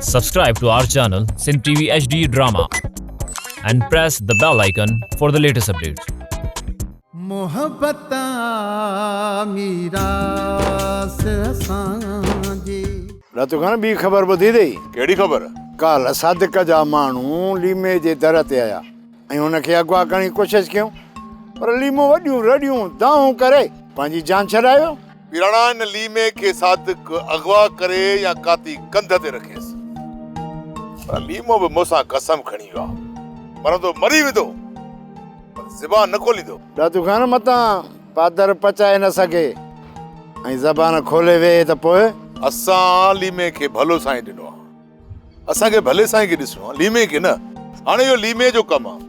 Subscribe to our channel Sindh TV HD Drama and press the bell icon for the latest updates. محبت آ ميراث اسان جي. رتو خان ٻي خبر ٻڌي اٿئي؟ ڪهڙي خبر؟ ڪالهه صادق جا ماڻهو ليمي جي در تي آيا ۽ هن کي اغوا ڪرڻ جي ڪوشش ڪيائون پر ليمو وڏيون رڙيون دانهون ڪري پنهنجي جان ڇڏائي ويو. پيراڻا ان ليمي کي صادق اغوا ڪري يا ڪاتي ڪنڌ تي رکيس پر ليمو به مون سان قسم کڻي ويو آهي مرندو مري ويندو پر زبان نه کوليندو. ڏاتو خان متان پادر پچائي نه سگهي ۽ زبان کولي ويهي ته پوء؟ اسان ليمي کي ڀلو سائين ڏنو آهي. اسان کي ڀلي سائين کي ڏسڻو آهي ليمي کي نه. هاڻي اهو ليمي جو ڪم آهي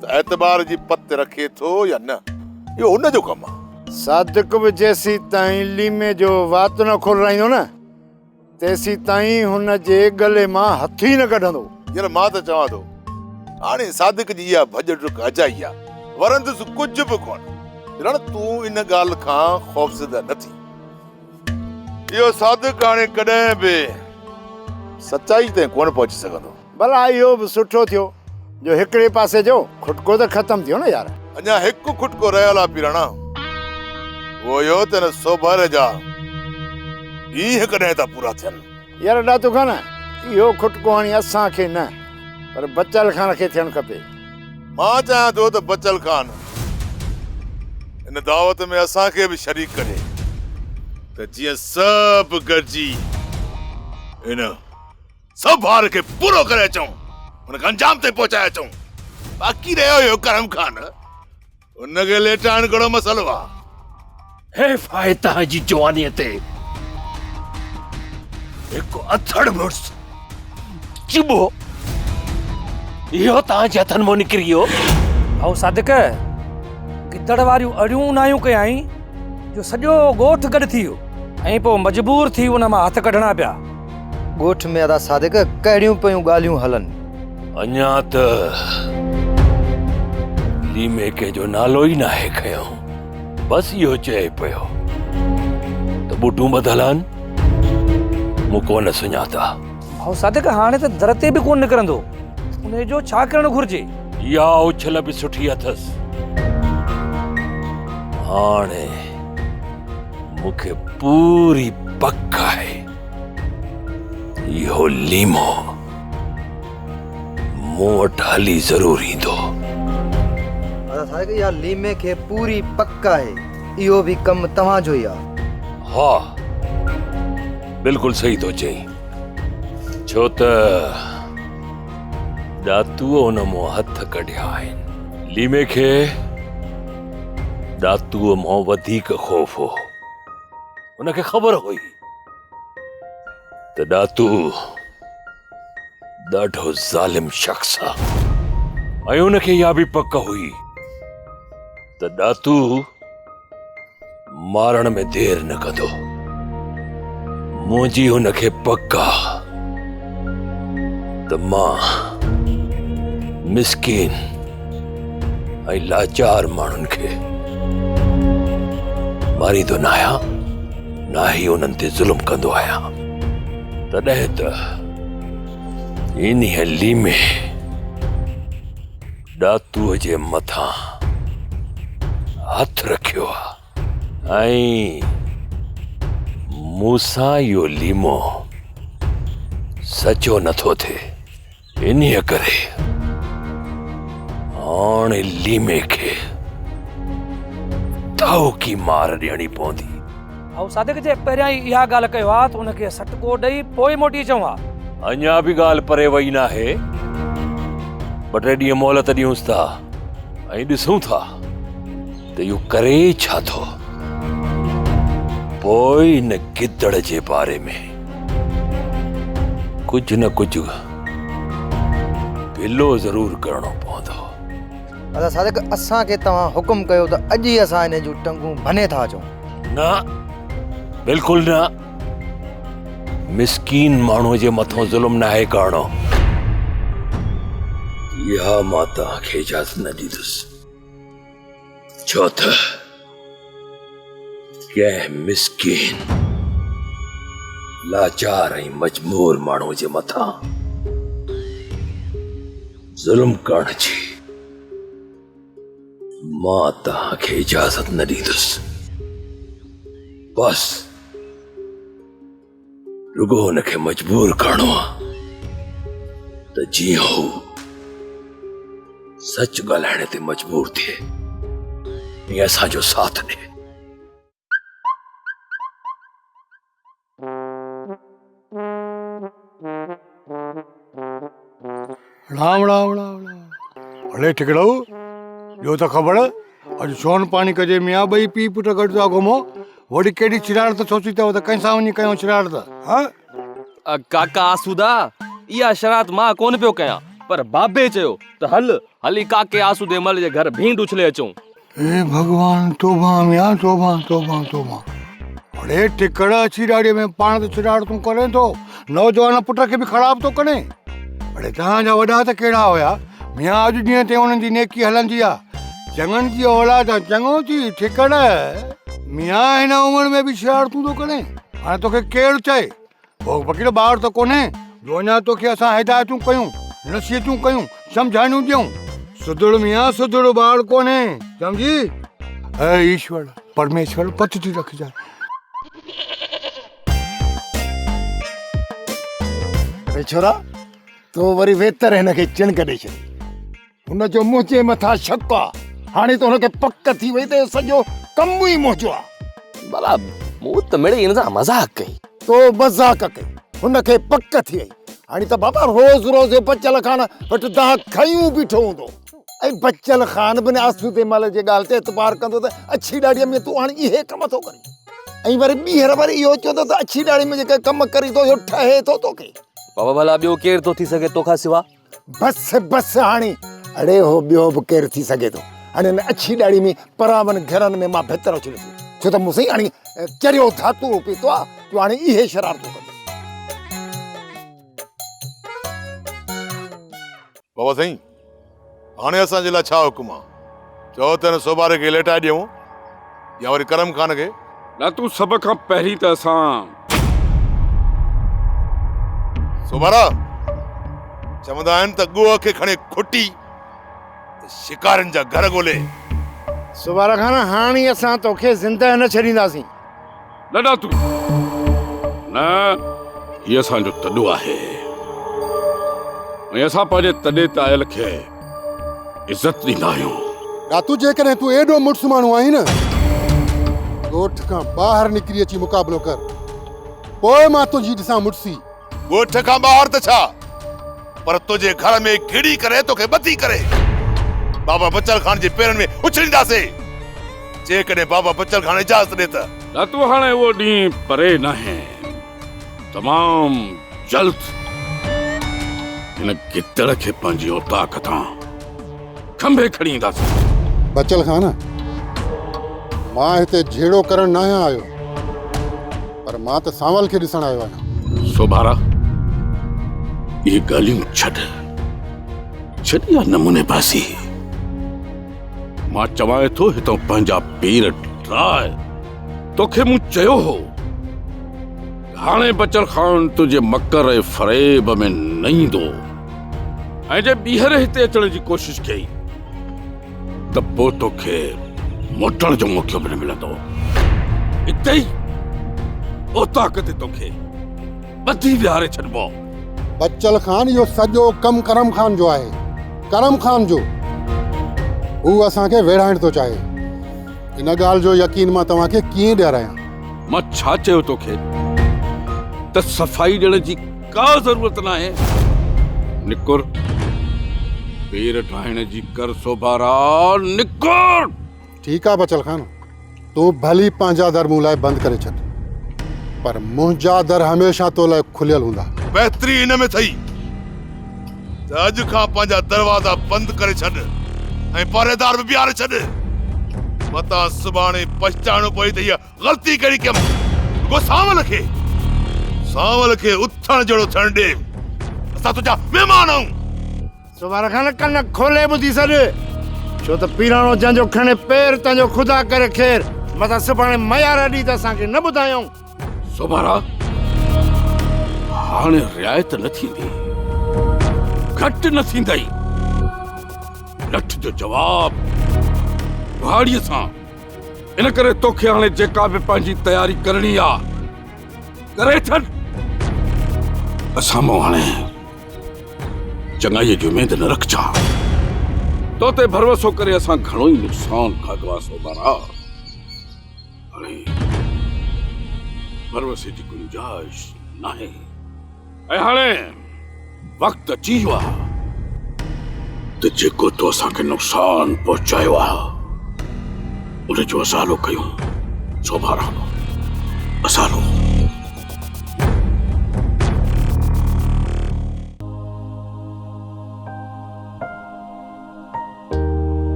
ته اعتبار جي پت رکي ٿو يا نه، اهو هن جو ڪم آهي. صادق به جيسيتائين ليمي جو وات نه کولرائيندو نه، تيسيتائين هن جي ڳلي مان هٿ ئي نه ڪڍندو. يار مان ته چوان ٿو هاڻي صادق جي اها ڀڄ ڊڪ اجائي آهي، ورندس ڪجهه به ڪونه. رڻ تون ان ڳالهه کان خوفزده نه ٿي. اهو صادق هاڻي ڪڏهن به سچائي تائين ڪونه پهچي سگهندو. ڀلا اهو به سٺو ٿيو جو هڪڙي پاسي جو کٽڪو ته ختم ٿيو نه يار. اڃا هڪ کٽڪو رهيل آ پيراڻا، اهو اهو ته هن سوڀر جا ڏينهن ڪڏهن ٿا پورا ٿين. يار ڏاتو خان اهو کٽڪو هاڻي اسان کي نه پر بچل خان کي ٿيڻ کپي. مان چاهيان ٿو ته بچل خان ان دعوت ۾ اسان کي به شريڪ ڪري ته جيئن سڀ گڏجي ان سڀار کي پورو ڪري اچون، ان کي انجام تائين پهچائي اچون. باقي رهيو اهو ڪرم خان، ان کي ليٽائڻ ڪهڙو مسئلو آ. حيف آهي توهان جي جوانيء تي. هڪ اٿڙ مڙس چٻو اهو توهان جي هٿن مان نڪري ويو. ڀائو صادق، گدڙ واريون اڙيون اونهايون ڪيائين جو سڄو ڳوٺ گڏ ٿي ويو ۽ پوء مجبور ٿي ان مان هٿ ڪڍڻا پيا. ڳوٺ ۾ ادا صادق ڪهڙيون پيون ڳالهيون هلن. اڃا ته ليمي ڪنهن جو نالو ئي ناهي کنيو. بس اهو چئي پيو ته ٻوٽون ٻڌل آهن، مون ڪونه سڃاتا. ڀائو صادق هاڻي ته در تي به ڪونه نڪرندو، انهيء جو ڇا ڪرڻ گهرجي؟ اها اڇل به سٺي اٿس. هاڻي مون کي پوري پڪ آهي، اهو ليمو مون وٽ هلي ضرور ايندو. ادا صادق اها ليمي کي پوري پڪ آهي اهو به ڪم توهان جو ئي آ. ها بلڪل صحيح ٿو چئين ڇو ته ڏاتوء ان مون هٿ ڪڍيا آهن. ليمي کي ڏاتوء مان وڌيڪ خوف هو. هن کي خبر هئي ته ڏاتو ڏاڍو ظالم شخص آ ۽ ان کي اها به پڪ هئي ته ڏاتو مارڻ ۾ دير نه ڪندو. منهنجي هن کي پڪ آ ته مان مسڪين ۽ لاچار ماڻهن کي ماريندو نه آهيان، نه ئي انهن تي ظلم ڪندو آهيان. تڏهن ته انهيء ليمي ڏاتوء جي مٿان هٿ رکيو آ ۽ مون سان اهو ليمو سچو نٿو ٿئي. انهيء ڪري هاڻي ليمي کي ٺاهوڪي مار ڏيڻي پوندي. ڀائو صادق جي پهريان ئي اها ڳالهه ڪيو ها ته ان کي سٽڪو ڏئي پوء موٽي اچون ها. اڃا به ڳالهه پري وئي ناهي. ٻه ٽي ڏينهن مهلت ڏيونس ٿا ۽ ڏسون ٿا ته اهو ڪري ڇا ٿو. پوء ان گدڙ جي باري ۾ ڪجهه نه ڪجهه ڀلو ضرور ڪرڻو پوندو. ادا صادق اسان کي توهان حڪم ڪيو ته اڄ ئي اسان انهن جون ٽنگون ڀني ٿا اچون. نه بلڪل نه مسڪين ماڻهو جي مٿان ظلم ناهي ڪرڻو. اها مان توهان کي اجازت نه ڏيندس. ڇو ته ڪنهن مسڪين لاچار ۽ مجبور ماڻهوء جي مٿان ظلم ڪرڻ جي مان توهان کي اجازت نه ڏيندس. بس رڳو هن کي مجبور ڪرڻو آ ته جيئن هو سچ ڳالهائڻ تي مجبور ٿئي ۽ اسان جو ساٿ ڏئي. رام رام رام رام اڙي ٺڪڙو ڏيو ته خبر اڄ سون پاڻي ڪجي ميان ٻئي پيء پٽ گڏ ٿا گهمو وري ڪهڙي شرارت سوچي اٿو ته ڪنهن سان وڃي ڪيون شرارت ها ڪاڪا آسودا اها شرارت مان ڪونه پيو ڪيان پر بابي چيو ته هل هلي ڪاڪي آسودي مل جي گهر ڀينڊ اڇلي اچون اي ڀڳوان توبه ميان توبه توبه توبه اڙي ٽڪڙ اڇي ڏاڙهي ۾ پاڻ ته شرارتون ڪرين ٿو نوجوان پٽ کي به خراب ٿو ڪرين اڙي توهان جا وڏا ته ڪهڙا هيا ميان اڄ ڏينهن تائين انهن جي نيڪي هلندي آ چڱن جي اولاد آ چڱو ٿي ٺڪڙ ميان هن عمر ۾ به شرارتون ٿو ڪرين هاڻي توکي ڪير چئي ڀوڳ فقير ٻار ته ڪونهي جو اڃا توکي اسان هدايتون ڪيون، نصيحتون ڪيون، سمجهاڻيون ڏيون. سڌڙ ميان سڌڙ ٻار ڪونهي، سمجهي؟ اي ايشور، پرميشور پت ٿي رکجانء. اڙي ڇورا، تو وري ويتر هن کي چڻڪ ڏئي ڇڏي. هن جو منهنجي مٿان شڪ آ. هاڻي ته هن کي پڪ ٿي وئي ته اهو سڄو ڪم ئي منهنجو آ. بابا مون ته مڙئي هن سان مذاق ڪئي. تو مذاق ڪئي. هن کي پڪ ٿي وئي. هاڻي ته بابا روز روز اهو بچل خان وٽ دانهن کنيون بيٺو هوندو. ۽ بچل خان به آسودي مل جي ڳالهه تي اعتبار ڪندو ته اڇي ڏاڙهيء ۾ تون هاڻي اهي ڪم ٿو ڪرين. ۽ وري ٻيهر وري اهو چوندو ته اڇي ڏاڙهي ۾ جيڪي ڪم ڪرين ٿو اهو ٺهي ٿو توکي. بابا ڀلا ٻيو ڪير ٿو ٿي سگهي توکان سوا؟ بس بس هاڻي اڙي هو ٻيو به ڪير ٿي سگهي ٿو هاڻي هن اڇي ڏاڙهي ۾ پراون گهرن ۾ مان ڀتر اڇليو ٿي ڇو ته مون سائين هاڻي چريو ڌاتورو پيتو آ جو هاڻي اهي شرارتون ڪندس. بابا سائين هاڻي اسان جي لاء ڇا حڪم آ؟ چئو ته هن سوڀاري کي ليٽائي ڏيون يا وري ڪرم خان کي؟ نه تون سڀ کان پهرين ته اسان. سوڀارا! چوندا آهن ته ڳوهه کي کڻي کٽي ته شڪارين جا گهر ڳولي. سوڀارا خان هاڻي اسان توکي زندهه نه ڇڏينداسين. نه ڏاتو نه، هي اسان جو تڏو آهي ۽ اسان پنهنجي تڏي تي آيل کي عزت ڏيندا آهيون. ڏاتو جيڪڏهن تون ايڏو مڙس ماڻهو آهين نه، ڳوٺ کان ٻاهر نڪري اچي مقابلو ڪر، پوء مان تنهنجي ڏسان مڙسي. ڳوٺ کان ٻاهر ته ڇا، پر تنهنجي گهر ۾ گهڙي ڪري توکي ٻڌي ڪري بابا بچل خان جي پيرن ۾ اڇلينداسين، جيڪڏهن بابا بچل خان اجازت ڏي ته. ڏاتو هاڻي اهو ڏينهن پري ناهي، تمام جلد هن گدڙ کي پنهنجي اوطاق تان کنڀي کڻي اينداسين. بچل خان، مان هتي جهيڙو ڪرڻ ناهيان آيو، پر مان ته سانول کي ڏسڻ آيو آهيان. سوڀارا، اهي ڳالهيون ڇڏ. ڇڏ اها نموني بازي. مان چوانء ٿو هتان پنهنجا پير ڊاهه. توکي مون چيو هو ته هاڻي بچل خان تنهنجي مڪر ۽ فريب ۾ نه ايندو ۽ جي ٻيهر هتي اچڻ جي ڪوشش ڪيئي ته پوء توکي موٽڻ جو موقعو به نه ملندو. اتي ئي اوطاق تي توکي ٻڌي ويهاري ڇڏبو. بچل خان اهو سڄو ڪم ڪرم خان جو آهي. ڪرم خان جو. هو اسان کي ويڙهائڻ ٿو چاهي. ان ڳالهه جو يقين مان توهان کي ڪيئن ڏيارايان؟ مان ڇا چيو توکي ته صفائي ڏيڻ جي ڪا ضرورت ناهي. نڪر، پير ڊاهڻ جي ڪر سوڀارا، نڪر! ٺيڪ آ بچل خان، تون ڀلي پنهنجا در مون لاء بند ڪري ڇڏ، پر منهنجا در هميشه تو لاء کليل هوندا. بهتري ان ۾ اٿئي ته اڄ کان پنهنجا دروازا بند ڪري ڇڏ ۽ پهريدار به بيهاري ڇڏ، متان سڀاڻي پڇتائڻو پوي ته هيء غلطي ڪهڙي ڪيم، رڳو سانول کي سانول کي اٿڻ جهڙو ٿيڻ ڏي، اسان تنهنجا مهمان آهيون. سومار خان ڪن کولي ٻڌي سڏ، ڇو ته پيراڻو جنهن جو کڻي پير، تنهن جو خدا ڪري خير، متان سڀاڻي ميار اڏي ته اسان کي نه ٻڌايائون. سوڀارا! هاڻي رعايت نه ٿيندي. گهٽ نه ٿيندئي. لٺ جو جواب ڪهاڙيء سان. ان ڪري توکي هاڻي جيڪا به پنهنجي تياري ڪرڻي آ، ڪري ڇڏ. اسان مان هاڻي چڱائيء جي اميد نه رکجان. تو تي ڀروسو ڪري اسان گهڻو ئي نقصان کاڌو آ سوڀارا. هاڻي ڀروسي جي گنجائش ناهي ۽ هاڻي وقت اچي ويو آهي ته جيڪو تو اسان کي نقصان پهچايو آهي ان جو ازالو ڪيون سوڀارا ازالو.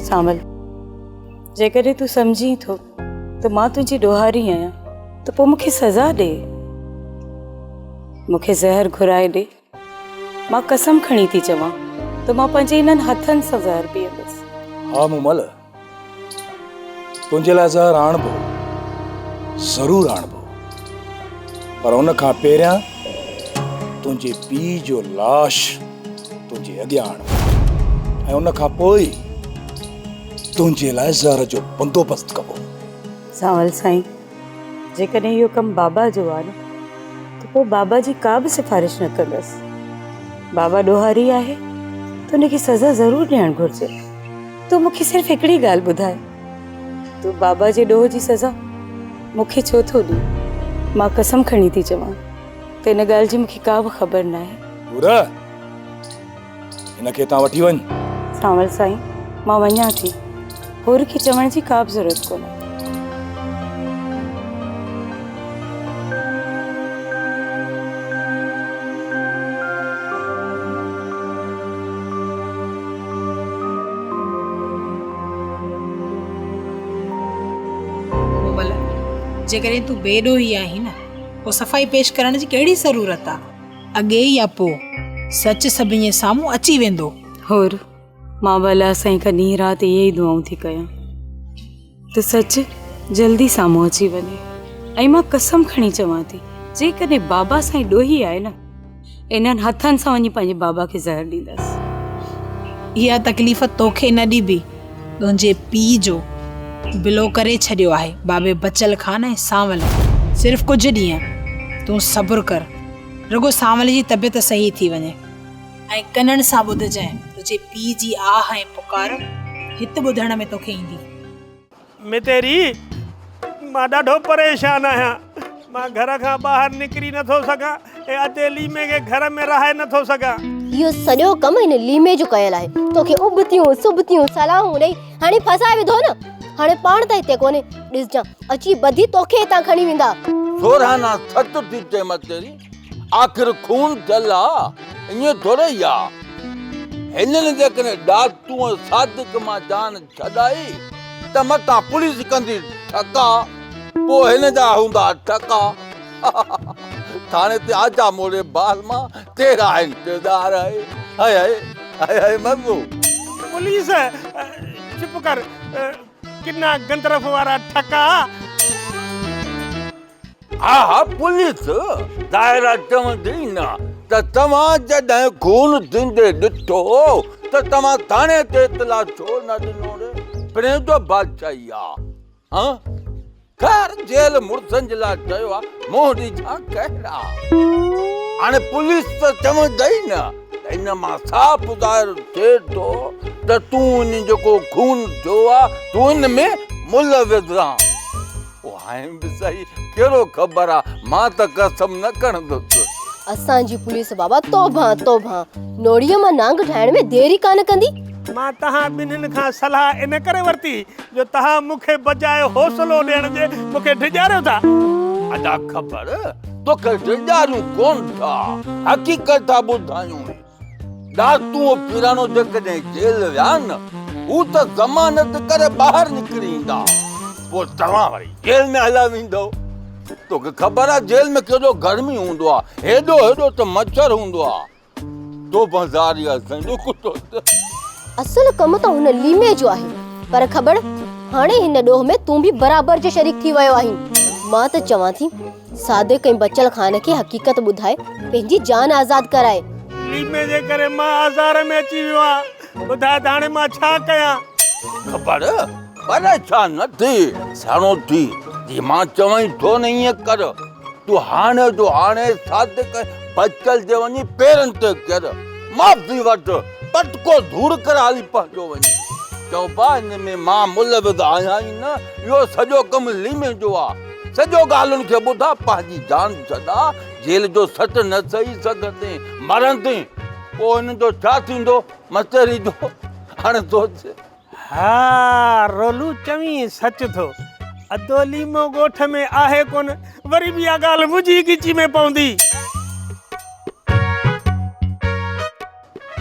سانول، جيڪڏهن تون سمجهين ٿو ته مان تنهنجي ڏوهاري آهيان ته پوء مون کي سزا ڏي. مون کي زهر گهرائي ڏي. مان قسم کڻي ٿي چوان ته مان پنهنجي انهن هٿن سان زهر پيئندس. ها مومل، تنهنجي لاء زهر آڻبو، ضرور آڻبو، پر ان کان پهريان تنهنجي پيء جو لاش تنهنجي اڳيان آڻبو ۽ ان کان پوء ئي تنهنجي لاء زهر جو بندوبست ڪبو. سانول سائين، جيڪڏهن اهو ڪم بابا جو آ نه ته پوء بابا جي ڪا به سفارش نه ڪندس. بابا ڏوهاري آهي ته ان کي سزا ضرور ڏيڻ گهرجي. تون مون کي صرف هڪڙي ڳالهه ٻڌاء، تون بابا جي ڏوهه جي سزا مون کي ڇو ٿو ڏين؟ مان قسم کڻي ٿي چوان ته ان ڳالهه جي مون کي ڪا به خبر ناهي. حور، هن کي هتان وٺي وڃ. سانول سائين، مان وڃان ٿي. حور کي چوڻ جي ڪا به ضرورت ڪونهي. مومل، جيڪڏهن تون بي ڏوهي آهين نه، پوء صفائي پيش ڪرڻ جي ڪهڙي ضرورت آ؟ اڳي يا پوء، سچ سڀني جي سامهون اچي ويندو. حور، مان به الله سائين کان ڏينهن رات اهي ئي دعائون ٿي ڪيان ته سچ جلدي سامهون اچي وڃي ۽ مان قسم کڻي چوان ٿي جيڪڏهن بابا سائين ڏوهي آهي نه انهن هٿن سان وڃي پنهنجي بابا کي زهر ڏيندس. اها تڪليف توکي نه ڏبي. تنهنجي پيء جو بلو ڪري ڇڏيو آهي بابي بچل خان ۽ سانول. صرف ڪجهه ڏينهن تون صبر ڪر. رڳو سانول جي طبيعت صحيح ٿي وڃي. ۽ ڪنن سان ٻڌجانء، تنهنجي پيء جي آهه ۽ پڪار هت ٻڌڻ ۾ توکي ايندي. متيري، مان ڏاڍو پريشان آهيان. مان گهر کان ٻاهر نڪري نٿو سگهان ۽ ادي ليمي کي گهر ۾ رهائي نٿو سگهان. اهو سڄو ڪم هن ليمي جو ڪيل آهي. توکي ابتيون سبتيون صلاحون ڏئي هاڻي ڦاسائي وڌو نه. هاڻي پاڻ ته هتي ڪونهي. ڏسجان اچي ٻڌي توکي هتان کڻي ويندا. سورهانا سچ ٿي چئي متيري. آخر خون ٿيل آ، ائين ٿورئي آ. هنن جيڪڏهن ڏاتون ۽ صادق مان جان ڇڏائي ته متان پوليس ڪندي ٺڪا، پوء هن جا هوندا ٽڪا. ٿاڻي تي آجا موڙي بال مان تيرا انتظار هي هي هي هي هي مزو. پوليس، چپ ڪر، ڪنا گندرف وارا ٺڪا. ها ها پوليس ظاهر آ چوندي نه ته توهان جڏهن خون ٿيندي ڏٺو ته توهان ٿاڻي تي اطلاع ڇو نه ڏنو ري پرين جو بادشاهي آ ها خير جيل مڙسن جي لاء چيو آ منهن ڏجان ڪهڙا هاڻي پوليس ته چوندي نه ته ان مان صاف ظاهر ٿئي ٿو ته تون ان جيڪو خون ٿيو آ تون ان ۾ ملوث آن. پوء آهين به سهي، ڪهڙو خبر آ، مان ته قسم نه کڻندس. اسان جي پوليس بابا توبهان توبهان، نوڙيء مان نانگ ٺاهڻ ۾ دير ئي ڪانه ڪندي. مان توهان ٻنهين کان صلاح ان ڪري ورتي جو توهان مون کي بجاء حوصلو ڏيڻ جي مون کي ڊيڄاريو ٿا. ادا خبر، توکي ڊيڄاريون ڪونه ٿا، حقيقت ٿا ٻڌايون. ڏاتون پيراڻو جيڪڏهن جيل ويا نه، هو ته ضمانت ڪري ٻاهر نڪري ايندا، پوء توهان وري جيل ۾ هليا ويندؤ. توکي خبر آ جيل ۾ ڪيڏو گرمي هوندو آ، هيڏو هيڏو ته مڇر هوندو آ. توبه زاري آ سائين ڏک ٿو ٿئي. اصل ڪم ته هن ليمي جو آهي. پر کٻڙ، هاڻي هن ڏوهه ۾ تون به برابر جو شريڪ ٿي ويو آهين. مان ته چوان ٿي، صادق ۽ بچل خان کي حقيقت ٻڌائي پنهنجي جان آزاد ڪرائي. ليمي جي ڪري مان آزار ۾ اچي ويو آهيان. ٻڌاء ته هاڻي مان ڇا ڪيان؟ کٻڙ، پريشان نه ٿي، سياڻو ٿي، جي مان چوين ٿو نه ائين ڪر. تون هاڻي جو هاڻي صادق ۽ بچل جي وڃي پيرن تي ڪر، معافي وٺ، پٽڪو ڌوڙ ڪر هلي پنهنجو وڃي. چئو با ان ۾ مان ملوث آهيان ئي نه، اهو سڄو ڪم ليمي جو آ. سڄو ڳالهين کي ٻڌا، پنهنجي جان ڇڏا، جيل جو سٽ نه سهي سگهندين، مرندين، پوء هن جو ڇا ٿيندو، متيري جو، هاڻي سوچ. ها رولو چوين سچ ٿو. ادو ليمو ڳوٺ ۾ آهي ڪونه، وري به اها ڳالهه منهنجي ئي ڳچي ۾ پوندي.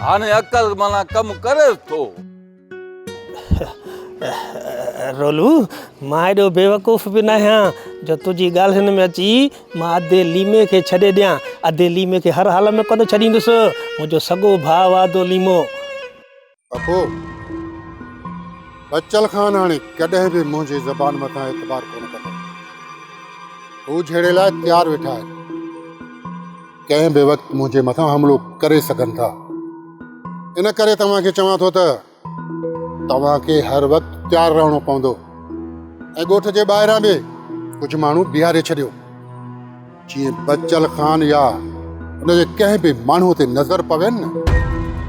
هاڻي عقل معنيٰ ڪم ڪريس ٿو. رولو، مان ايڏو بيوقوف به ناهيان جو تنهنجي ڳالهين ۾ اچي مان ادي ليمي کي ڇڏي ڏيان. ادي ليمي کي هر حال ۾ ڪونه ڇڏيندس. منهنجو سڳو ڀاء آ ادو ليمو. پپو، بچل خان هاڻي ڪڏهن به منهنجي زبان مٿان اعتبار ڪونه ڪندو. هو جهيڙي لاء تيار ويٺا آهن. ڪنهن به وقت منهنجي مٿان حملو ڪري سگهن ٿا. ان ڪري توهان کي چوان ٿو ته توهان کي هر وقت تيار رهڻو پوندو ۽ ڳوٺ جي ٻاهران به ڪجهه ماڻهو بيهاري ڇڏيو جيئن بچل خان يا ان جي ڪنهن به ماڻهوء تي نظر پوين نه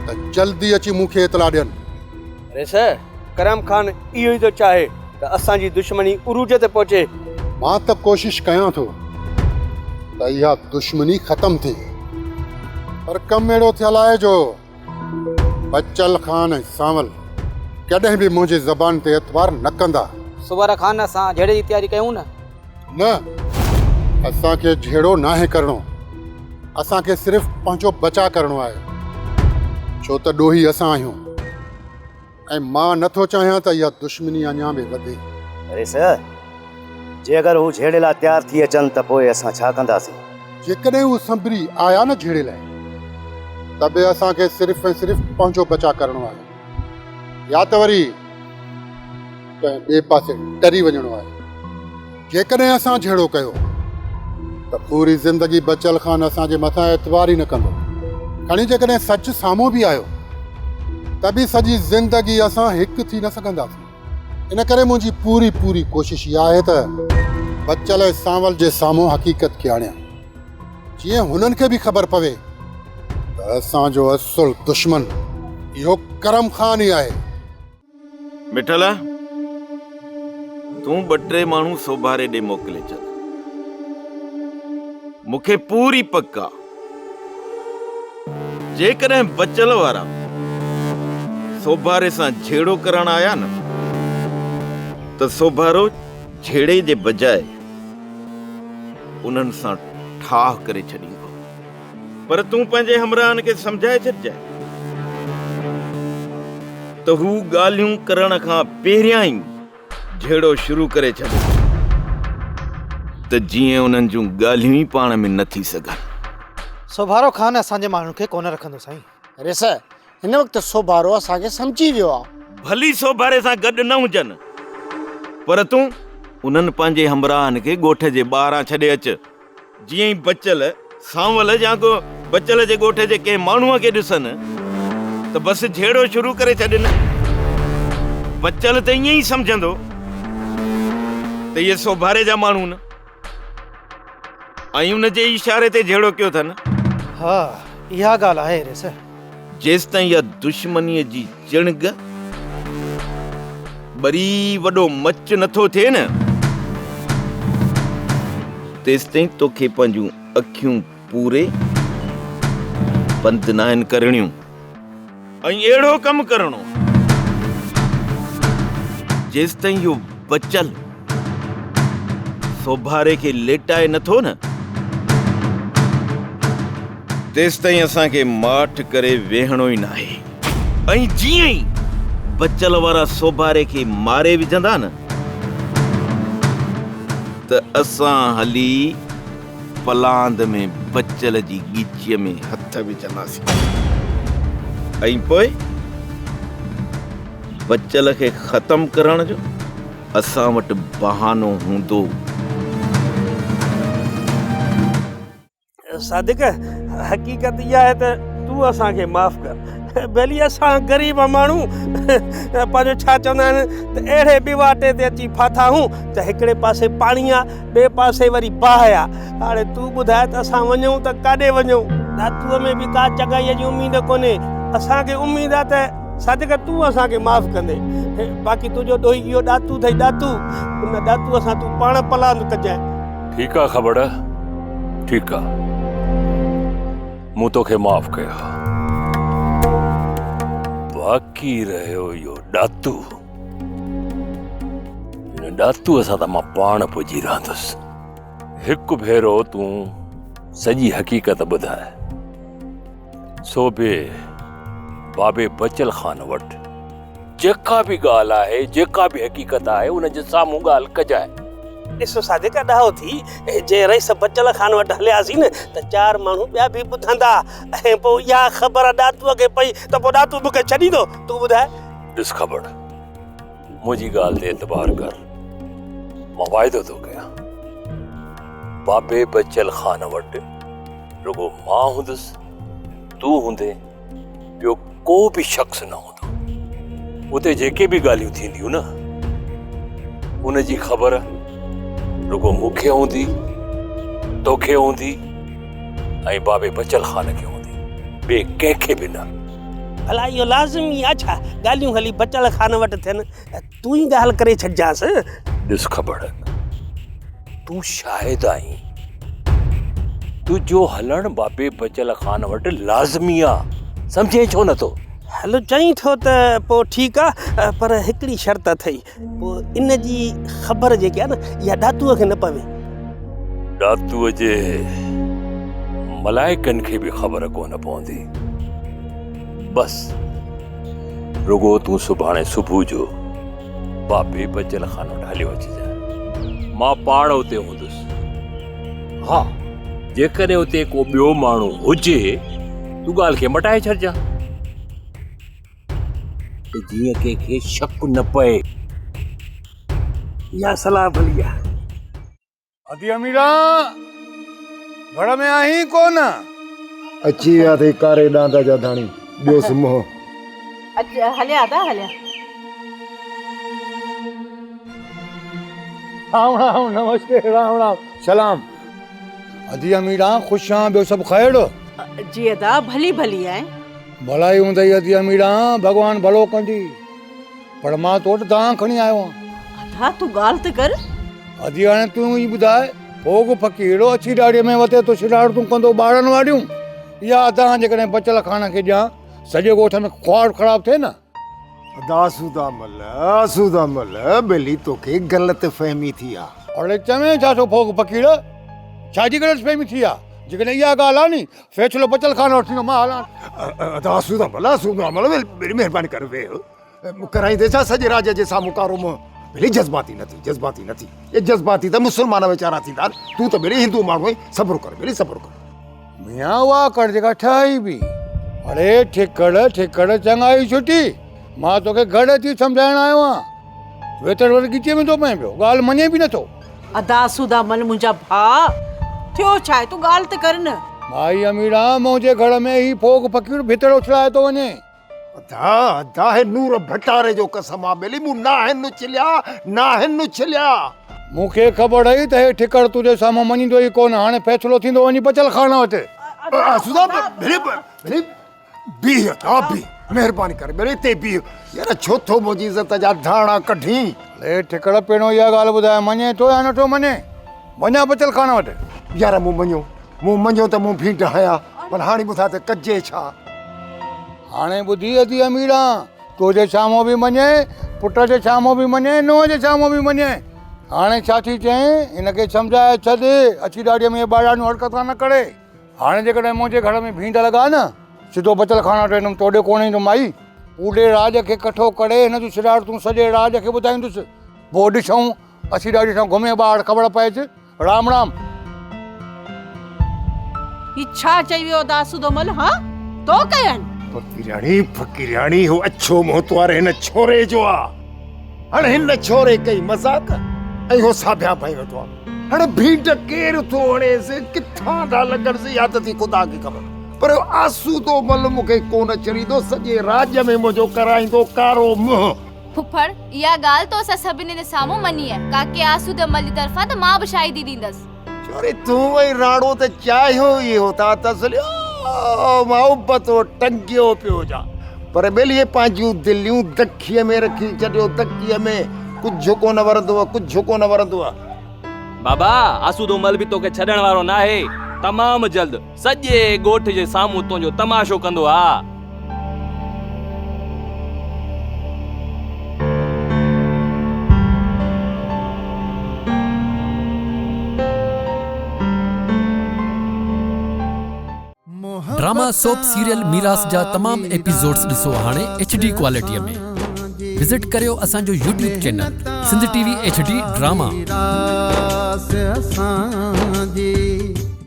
ته جلدي اچي مون کي اطلاع ڏين. ريس، ڪرم خان اهو ئي ٿو چاهي ته اسان جي دشمني عروج تي پهچي. مان ته ڪوشش ڪيان ٿو ته اها دشمني ختم ٿئي پر ڪم اهڙو ٿيل آهي جو بچل خان ۽ سانول ڪڏهن به منهنجي زبان تي اعتبار نه ڪندا. صبر خان اسان جهيڙي جي تياري ڪيون نه. نه اسان کي جهيڙو ناهي ڪرڻو اسان کي صرف پنهنجو بچاء ڪرڻو آهي ڇو ته ڏوهي اسان آهيون ۽ مان نٿو چاهيان ته اها دشمني اڃا به وڌي. ريس، جي اگر هو جهيڙي لاء تيار ٿي اچن ته پوء اسان ڇا ڪنداسين؟ جيڪڏهن هو سنڀري آيا نه جهيڙي لاء ته به اسان کي صرف ۽ صرف پنهنجو بچاء ڪرڻو آهي يا ته وري ڪنهن ٻئي پاسي ٽري وڃڻو آهي. جيڪڏهن اسان جهيڙو ڪيو ته پوري زندگي بچل خان اسان جي مٿان اعتبار ئي نه ڪندو. کڻي جيڪڏهن سچ سامهون به آيو ته به سڄي زندگي اسان هڪ ٿي نه سگهنداسين. ان ڪري منهنجي پوري پوري ڪوشش اها آهي ته بچل ۽ سانول جي سامهون حقيقت کي آڻيان، جيئن هنن کي به خبر پوي ته اسان جو اصل دشمن اهو ڪرم خان ئي آهي. مٺل، تون ٻه ٽي ماڻهو سوڀاري ڏي موڪلي ڇڏ. مون کي پوري پڪ آ، جيڪڏهن بچل وارا سوڀاري سان جهيڙو ڪرڻ آيا نه ته سوڀارو جهيڙي جي بجاء انهن سان ٺاهه ڪري ڇڏيندو. پر تون پنهنجي همراهن کي سمجهائي ڇڏجانء ته هو ڳالهيون ڪرڻ کان پهريان ئي جهيڙو شروع ڪري ڇڏين ته جيئن انهن جون ڳالهيون ئي پاڻ ۾ نه ٿي سگهن. سوڀارو خان اسان جي ماڻهن کي ڪونه رکندو سائين. ريس، هن وقت سوڀارو اسان کي سمجهي ويو آ. ڀلي سوڀاري سان گڏ نه هجن پر تون انهن پنهنجي همراهن کي ڳوٺ جي ٻاهران ڇڏي اچ. جيئن ئي بچل، سانول يا ڪو بچل جي ڳوٺ جي ڪنهن ماڻهوء کي ڏسن ته بس جهيڙو شروع ڪري ڇڏين. بچل ته ائين ئي سمجهندو ته اهي سوڀاري جا ماڻهو نه ۽ ان جي اشاري تي جهيڙو ڪيو اٿن. ها، اها ڳالهه آهي ريس. جيستائين اها دشمنيء جي چڻگ ٻري وڏو مچ نٿو ٿئي نه، تيستائين توکي پنهنجون اکيون پوري بند ناهن ڪرڻيون ۽ اهڙو ڪم ڪرڻو جيستائين اهو بچل سوڀاري کي ليٽائي نٿو نه، تيستائين اسان کي ماٺ ڪري ويهڻو ئي ناهي. ۽ جيئن ئي بچل وارا سوڀاري کي ماري وجهندا نه ته اسان هلي پلاند ۾ بچل جي ڳچيء ۾ هٿ وجهنداسين ۽ پوء بچل کي ختم ڪرڻ جو اسان وٽ بهانو هوندو. صادق، حقيقت اها آهي ته تون اسان کي معاف ڪر. ڀلي اسان غريب ماڻهو پنهنجو ڇا چوندا آهن ته اهڙي ٻواٽي تي اچي ڦاٿا آهيون ته هڪڙي پاسي پاڻي آ ٻئي پاسي وري باهه آ. هاڻي تون ٻڌاء ته اسان وڃون ته ڪاڏي وڃون؟ ڏاتوء ۾ به ڪا چڱائيء جي اميد ڪونهي. اسان کي اميد آ ته صادق تون اسان کي معاف ڪندين. باقي تنهنجو ڏوهي اهو ڏاتو اٿئي ڏاتو، ان ڏاتوء سان تون پاڻ پلاند ڪجانء. ٺيڪ آ کٻڙ، ٺيڪ آ. مون توکي معاف ڪيو. باقي رهيو اهو ڏاتو. ان ڏاتوء سان ته مان پاڻ پڄي رهندس. هڪ ڀيرو تون سڄي حقيقت ٻڌاء. سو به بابي بچل خان وٽ جيڪا به ڳالهه آهي، جيڪا به حقيقت آهي، ان جي سامهون ڳالهه ڪجانء. ڏس صادق ڏاهو ٿي، جي رئيس بچل خان وٽ هلياسين نه ته چار ماڻهو ٻيا به ٻڌندا ۽ پوء اها خبر ڏاتوء کي پئي ته پوء ڏاتو مون کي ڇڏيندو؟ تون ٻڌاء. ڏس کٻڙ، منهنجي ڳالهه تي اعتبار ڪر، مان واعدو ٿو ڪيان، بابي بچل خان وٽ رڳو مان هوندس، تون هوندين، ٻيو ڪو به شخص نه هوندو. اتي جيڪي به ڳالهيون ٿينديون نه، ان جي خبر رڳو مون کي هوندي، توکي هوندي ۽ بابي بچل خان کي هوندي، ٻئي ڪنهن کي به نه. ڀلا اهو لازمي آ ڇا؟ ڳالهيون هلي بچل خان وٽ ٿين، تون ئي ڳالهه ڪري ڇڏجانس. ڏس کٻڙ، تون شاهد آهين، تنهنجو هلڻ بابي بچل خان وٽ لازمي آ، سمجهين ڇو نٿو؟ هل چئين ٿو ته پوء ٺيڪ آ، پر هڪڙي شرط اٿئي، پوء ان جي خبر جيڪي آ نه، اها ڏاتوء کي نه پوي. ڏاتوء جي ملائڪن کي به خبر ڪونه پوندي. بس رڳو تون سڀاڻي صبح جو بابي بچل خان وٽ هليو اچجانء. مان پاڻ اتي هوندس. ها، جيڪڏهن اتي ڪو ٻيو ماڻهو هجي، تون ڳالهه کي مٽائي ڇڏجان. ته جيئن ڪنهن کي شڪ نه پئي. اها صلاح ڀلي آهي. ادي اميران، گهر ۾ آهين ڪونه؟ اچي ويا اٿئي ڪاري ڏاند جا ڌڻي، ڏيوس منهن. اچ هليا ادا هليا. رام رام نمستي رام رام سلام. ادي اميران خوش آن ٻيو سڀ خير؟ جي ادا ڀلي ڀلي آهين. ڀلائي هوندئي ادي اميران ڀڳوان ڀلو ڪندي. پر مان تو وٽ دانهن کڻي آيو آهيان. ادا تون ڳالهه ته ڪر. ادي هاڻي تون ئي ٻڌاء ڦوڳ فقير اڇي ڏاڙهيء ۾ وتي ٿو شرارتون ڪندو ٻارن واريون. اها دانهن جيڪڏهن بچل خان کي ڏيان سڄي ڳوٺ ۾ خوار خراب ٿئي نه. ادا آسودا مل آسودا مل ٻيلي توکي غلط فهمي ٿي آ. اڙي چوين ڇا ٿو ڦوڳ فقير ڇا جي غلط فهمي ٿي آ جيڪڏهن اها ڳالهه آ ني فيصلو بچل خان وٽ ٿيندو مان هلان. ادا آسودا مل آسودا مل ٻيلي مهرباني ڪر ويهه ڪرائيندي ڇا سڄي راڄ جي سامهون ڪارو منهن ٻيلي جذباتي نه ٿي جذباتي نه ٿي اي جذباتي ته مسلمان ويچارا ٿيندا آهن تون ته ٻيلي هندو ماڻهو آهين صبر ڪر ٻيلي صبر ڪر. ميان اها ڪڙ جيڪا ٺهي به. اڙي ٺڪڙ ٺڪڙ چڱائي ڇٽي مان توکي گهر اچي سمجهائڻ آيو آهيان ويتر وري ڳچيء ۾ ٿو پئين پيو ڳالهه مڃين به نٿو. ادا سودا مل منهنجا ڀاء ٿيو ڇا آهي تون ڳالهه ته ڪر نه. مائي اميران منهنجي گهر ۾ هي ڦوڳ فقير ڀتر اڇلائي ٿو وڃي. ادا ادا هي نور ڀٽاري جو قسم آ ٻيلي مون ناهن اڇليا ناهن اڇليا. مون کي خبر هئي ته هي ٺڪر تنهنجي سامهون مڃيندو ئي ڪونه هاڻي فيصلو ٿيندو وڃي بچل خان وٽ. آسودا ٻيلي ٻيلي بيهه ادا بيهه مهرباني ڪري ٻيلي هتي بيهه يار ڇو ٿو منهنجي عزت جا ڌاڻا ڪڍين. اڙي ٺڪر پهريون اها ڳالهه ٻڌاء مڃين ٿو يا نٿو مڃين وڃان بچل خان وٽ. يار مون مڃيو مون مڃيو ته مون ڀينڊ هنيا پر هاڻي ٻڌاء ته ڪجي ڇا؟ هاڻي ٻڌي ادي اميران، تو جي سامهون به مڃي، پٽ جي سامهون به مڃي، نونهن جي سامهون به مڃي. هاڻي ڇا ٿي چئين؟ هن کي سمجهائي ڇڏ، اڇي ڏاڙهيء ۾ اهي ٻاراڻيون حرڪتان نه ڪري. هاڻي جيڪڏهن منهنجي گهر ۾ ڀينڊ لڳا نه، سڌو بچل خان وٽ ويندم، توڏي ڪونه ايندم مائي. پوري راڄ کي ڪٺو ڪري هن جون شرارتون سڄي راڄ کي ٻڌائيندس. پوء ڏسون، اڇي ڏاڙهيء سان گهمي ٻاهر خبر پئيس. رام رام. هي ڇا چئي ويو ادا سودومل ها تو ڪيا آهن. فقيرياڻي فقيرياڻي هو اڇو منهن تو واري هن ڇوري جو آ. هاڻي هن ڇوري ڪئي مذاق ۽ هو ساڀيان پائي ويٺو آ. هاڻي ڀينڊ ڪير ٿو هڻيس، ڪٿان ٿا لڳنس اها ته ٿي خدا کي خبر. پر اهو آسودو مل مون کي ڪونه ڇڏيندو، سڄي راڄ ۾ منهنجو ڪرائيندو ڪارو منهن. ڦڦڙ، اها ڳالهه تو اسان سڀني جي سامهون مڃي آهي. ڪاڪي آسودي مل جي طرفان ته مان به شاهدي ڏيندس. ڇوري تون ۽ راڻو ته چاهيو ئي اهو ٿا ته اصل مان ابتو ٽنگيو پيو هجان. پر ٻيلي پنهنجيون دليون دکيء ۾ رکي ڇڏيو، دکيء ۾ ڪجهه ڪونه ورندو، ڪجهه ڪونه ورندو. بابا، آسودو مل به توکي ڇڏڻ وارو ناهي. تمام جلد سڄي ڳوٺ جي سامهون تنهنجو تماشو ڪندو ها. ڊراما سوپ سيريل ميراث جا تمام ايپيسوڊز ڏسو هاڻي ايڇ ڊي ڪوالٽي ۾. وزٽ ڪريو اسان جو YouTube channel Sindh T V H D drama.